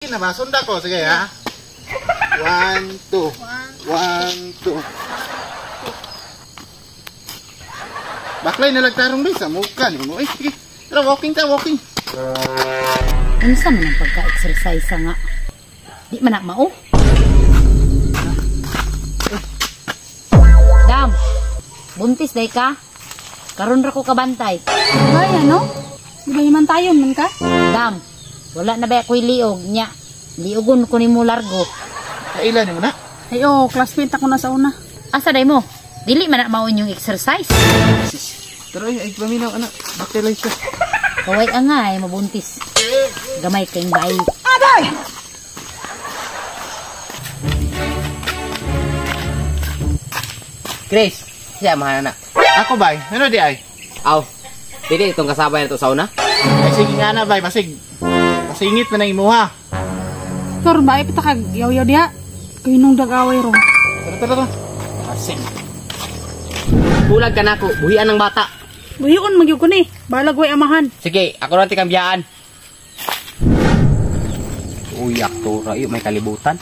Sige na ba, sunda ko. Sige ha. One, two. One, two. Baklay na lagtarong bay sa muka ni mo. Eh, sige. Tara, walking ta, walking. Unsa man ang pagka-exercise nga? Di man na mao. Dam, buntis day ka? Karon ra ko kabantay. Ay, ano? Di ba naman tayo man ka? Dam, wala na ba ako'y liog nya? Liogon ko nimo largo. Kailan ni mo na? Ay, oh, classmate ako na sa una. Asa day mo? Dili man na mao inyong exercise. Pero ay, ay, paminaw, anak. Baklay siya. Kaway ang nga ay mabuntis. Gamay kayong bay. Chris, siya mahana na. Ako bay, ano di ay? Aw, dili itong kasabay na to sa una. Ay, sige nga na bay, basig. Pasingit man ang imuha. Tor, ba, pita kag yaw-yaw diha. Kayo nung dagaway ro. Tara, tara, tara. Basig. Bulag ka nako, buhian ng bata. Buhion, magyug ko ni. Balag way amahan. Sige, ako na tikambiyaan. Uyak to, rayo, may kalibutan.